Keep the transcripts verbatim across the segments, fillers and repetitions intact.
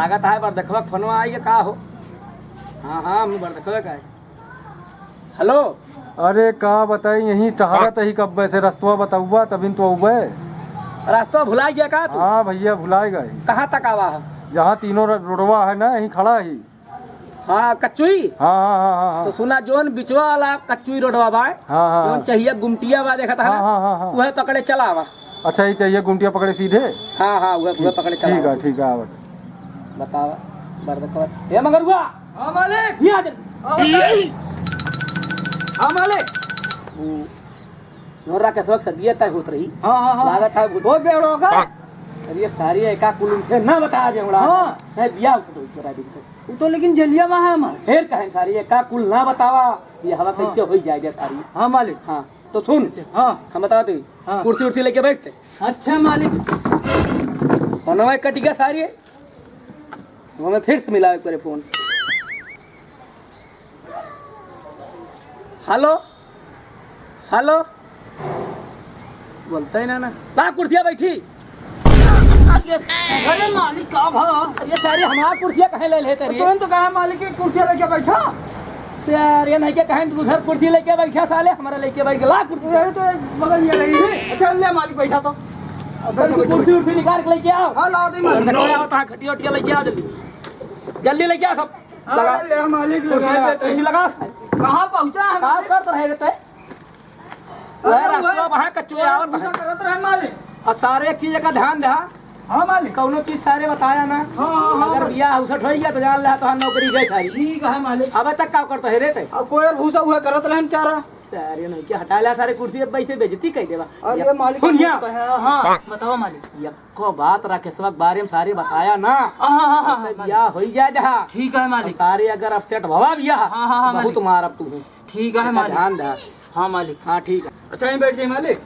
लागत है बरदखवा के फोनवा आई के का हो? हाँ, हाँ, हम बरदखवा का है। हेलो। अरे का बताई, यहीं टहरत ही कब्बे से, रस्तवा बतउबा तबिन तो अउबे। रस्तवा भुलाइ गया का तू? हाँ भइया, भुलाइ गए। कहाँ तक आवा है? जहाँ तीनों रो-, रोडवा है ना, यहीं खड़ा ही। हाँ, कच्चुई? हाँ, हाँ, हाँ, हाँ, हाँ। तो सुना, जोन बिचवा वाला कच्चुई रोडवा बा, हाँ, हाँ, जोन हाँ। चाहिए गुमटिया बा, देखत है हाँ, ना? हाँ, हाँ, हाँ। वह पकड़े चला आवा। अच्छा, ये चाहिए गुमटिया पकड़े सीधे? हाँ, हाँ, वह, वह ठीक, पकड़े चला ठीक आवा। है, ठीक है, आवत। बतावा, बरदखवा। ए मगरुआ! हाँ, मालिक। यहाँ आ जल्दी। हाँ, मालिक। हाँ, मालिक। वो नोरा के सबक सदिया तय होत रही। हाँ, हाँ, हाँ। लागत है भूत। बहुत बेवड़ा होगा। अरे सारी एका कुल उनसे ना बताया बेवड़ा। हाँ। नहीं, बियाह उसे तो करा दी तो। वो तो लेकिन जलिया वहाँ है हमार। फिर कहें सारी एका कुल ना बतावा, ये हवा हाँ। कैसे होई जाएगा सारी। हाँ, मालिक। हाँ, तो सुन। हाँ। हम बतावा तू। हाँ। कुर्सी उर्सी लेके बैठते। अच्छा, मालिक। मनवा कटिका सारी है। हमें फिर से मिलावे करे फोन। हेलो, हेलो, बोलते ही ना, ना। ला कुर्सिया बैठी। अरे, अरे मालिक, का भा? अरे सारी हमार कुर्सिया कहे ले लेते रे? तो, तो कहा मालिक की कुर्सिया लेके बैठा। सारे नहीं के कहें दूसर कुर्सी लेके बैठा साले, हमारा लेके बैठ गया। ला कुर्सी। अरे तो एक बगल ये रही। अच्छा, ले मालिक बैठा तो। अब बैठो, बैठो, कुर्सी उर्सी निकाल के लेके आओ। हाँ, ला दे मालिक। देखो, आओ, तहाँ खटिया उटिया लेके आओ जल्दी। जल्दी लेके आओ सब। हाँ, लगा। ले मालिक, कुर्सी लगा लगा, देते हैं। कुर्सी लगा। कहाँ पहुँचा है काम मालिक? करत रहे रे तै? अरे, वह अरे, रास्ता वह वहाँ कच्चो आवत है। पूजा करत रहे मालिक। अब सारे एक चीज का ध्यान दे, हाँ? हाँ मालिक। कौनो चीज सारे बताया ना। हाँ, हाँ, हाँ, अगर मालिक। बियाह उसट होई गया तो जान ले, तो नौकरी गई सारी। ठीक है मालिक। अबे तक का करता है रे तै? अब कोई भूसा हुआ करत रहन क्या रहा? सारे नहीं क्या हटा ला सारे कुर्सी, अब वैसे बेइज्जती कर देवा। अरे या, मालिक, सुन या। कहे, हाँ। बताओ मालिक। या को बात राकेशवा के बारे में सारे बताया ना। हाँ, हाँ, हाँ, हाँ, उससे हाँ, बियाह होई जाए दहा। ठीक है, मालिक। सारे अगर अपसेट भवा बियाह, हाँ, हाँ, हाँ, बहुत मालिक। मारब तू। ठीक है, इसका मालिक। ध्यान दहा। हाँ, मालिक। हाँ, ठीक है। अच्छा, यहीं बैठ जाइए, मालिक।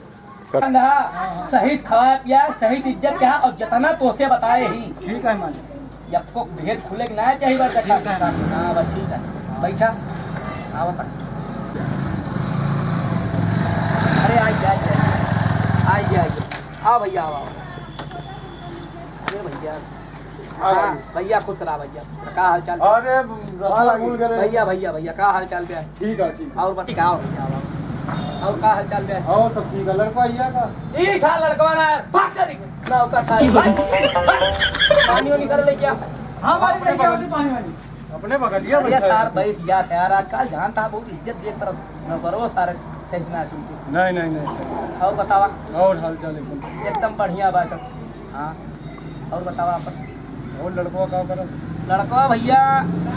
ध्यान दहा, सही से खवाया पिया, सही से इज्जत किया, और जितना तोसे बताए ही। ठीक है, मालिक। यक्को भेद खुले के ना चाहिए, बस ठीक है। हाँ, बस ठीक है। बैठा। हाँ, बता। अरे, आइए, आइए, आइए। आइए, आइए। आओ भैया, आओ, आओ। अरे भैया। हाँ, हाँ। भैया, खुश रहा भैया, खुश रहा। का हाल चाल? अरे, रस्ता भूल गए। भैया, भैया, भैया, का हाल चाल बे? ठीक है, ठीक है। और बताओ भैया, और, और का हाल चाल बे? और सब ठीक है। लड़का भैया का? ई था लड़का ना, भाग चली। ना, ओकर साथ, भाग। पानी वानी कर ले क्या? हाँ, भाई, अपने लेके आओ बगल, पानी वानी। अपने बगलिया अरे बैठा है सार तू। बैठ गया था यार, आजकल जानता है, बहुत इज्जत देत पर नौकरो सारे सही से ना सुनते। नहीं, नहीं, नहीं, सही। और बतावा? और हाल चाल एकदम। एकदम बढ़िया बा सब। हाँ, और बतावा अपन। और लड़कवा का करत? लड़कवा भैया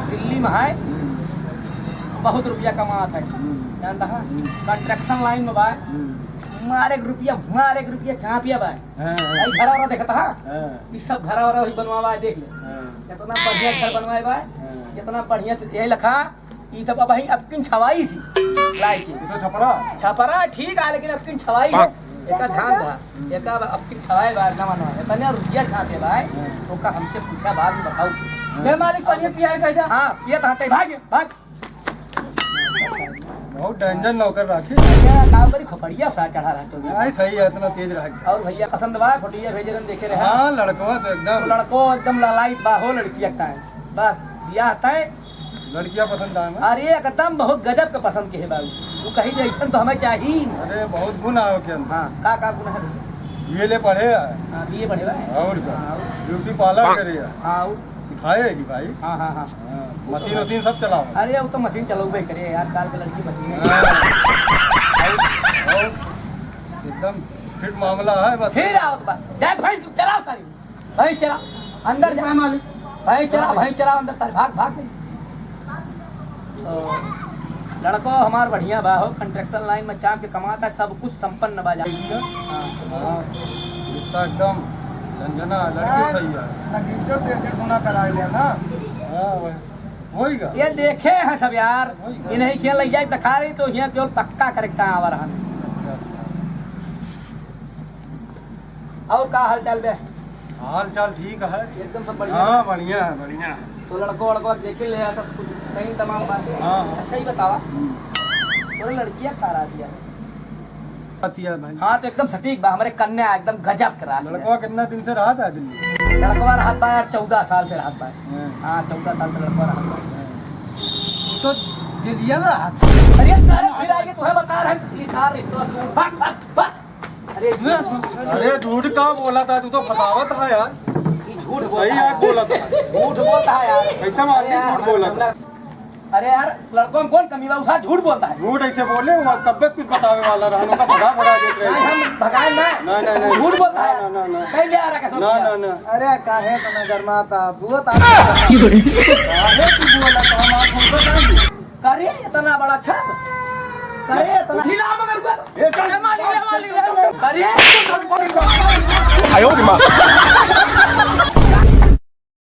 दिल्ली में है, हम्म। बहुत रुपया कमात है, हम्म। जानता है? हम्म। Construction line में बा, हम्म। मारे एक रुपया, मारे एक रुपया, चापिया बा। हाँ, हाँ। भाई घरा वाला देखता है? हाँ। ई सब घरा वाला वही बनवावा है, देख ले। हाँ। कितना बढ़िया घर बनवाए बा, हाँ। कितना बढ़िया, यही लखा, ई सब अब वही अबकिन छवाई सी, लाई के। ये तो छपरा। छपरा ठीक है, लेकिन अबकिन छवाई है। एका ध्यान दा, एका अबकिन छवाई बा, नवा नवा। इतना रुपया छापे बा, हाँ। ओका हमसे पूछा बाद में बताऊ। हाँ। ले मालिक, पानी पिया है कैसा? हाँ, पिया था, भाग, भाग। बहुत danger नौकर राखी। अरे, का करी, खोपड़िया सा चढ़ा रहा चौबीस। नहीं, सही है, इतना तेज रहा। और भैया पसंद बा, फोटोया भेजे रहन, देखे रहे। हाँ, लड़कवा तो एकदम। तो लड़को एकदम लालायित बा हो, लड़किया का है। बस, बियाह तय। लड़किया पसंद आए ना? अरे, एकदम बहुत गजब के पसंद के है बाबू। वो कही जे ऐसन तो हमें चाहिए। अरे, बहुत गुण आओ के अंदर। हाँ, का, का गुण है भैया? B A ले पढ़े है। हाँ, B A पढ़े बा। और का? हाँ, और? Beauty parlour करे है। हाँ, और? सिखाए ही भाई। हाँ, हाँ, हाँ। हाँ, मशीन वशीन सब चलाओ। अरे, वो तो मशीन चलौबे करे यार, काल के लड़की मशीन है। हाँ। और, और एकदम fit मामला है बस। फिर आओ तो बा-, जा भैंस चलाओ सारी, भैंस चला, अंदर जा। हाँ, मालिक। भैंस चला, भैंस चला, अंदर सारी, भाग, भाग। तो लड़को हमार बढ़िया बा हो, construction line में चाप के कमाता है, सब कुछ संपन्न बा जा। हाँ। हाँ, जूता एकदम झनझना, लड़की सही है। ना गिरजो पे एक सोना करा लिया ना। हाँ, वही। होइगा। ये देखे हैं सब यार, होइगा। इन्हीं खेल लग जाए, दिखा रही तो यहाँ केवल पक्का करेक्ट आवर हम। और का हाल चाल बे? हाल चाल ठीक है। एकदम सब बढ़िया? हाँ, बढ़िया है, बढ़िया है। तो लड़को वड़को देख ले यार, सब कुछ सही तमाम बात है। हाँ, हाँ। अच्छा ही बतावा, हम्म। तोरे लड़किया का राशि है? राशि है भाई। हाँ, तो एकदम सटीक बा, हमारे कन्या एकदम गजब के राशि है। लड़कवा कितना दिन से रहा था दिल्ली? लड़कवा रहत बा यार, चौदह साल से रहत बा। हाँ। हाँ, चौदह साल से लड़कवा रहत बा। तो जेलिया में रहत। अरे साहब, फिर आगे तुम्हें बता रहे हैं, ई साहब, इतना दूर। भाग, भाग, भाग। अरे, अरे, झूठ का बोला था, तू तो बतावत है यार। ई झूठ बोलता सही है। है, बोला था। झूठ बोलता है यार। कैसा मार अरे दी, यार, झूठ बोला था। अरे यार, लड़कों में कौन कमी बा? उ सार झूठ बोलता है। झूठ ऐसे बोले, वो कब्बे कुछ बतावे वाला रहन, ओका भगा भगा देत रहे। नहीं, हम भगाए ना। नहीं, नहीं, नहीं। झूठ बोलता है। ना, ना, ना, ना। कहीं ले आ रहा कसम ना, से। ना, ना। अरे, काहे इतना गरमाता? बुआ ता काहे तू बोला था? हम आप हमको जान दे। करे इतना बड़ा छाप। करे इतना ढीला मगर बा। ए, चल। ले माली, ले माली, ले माली। करे। आयो रे माँ।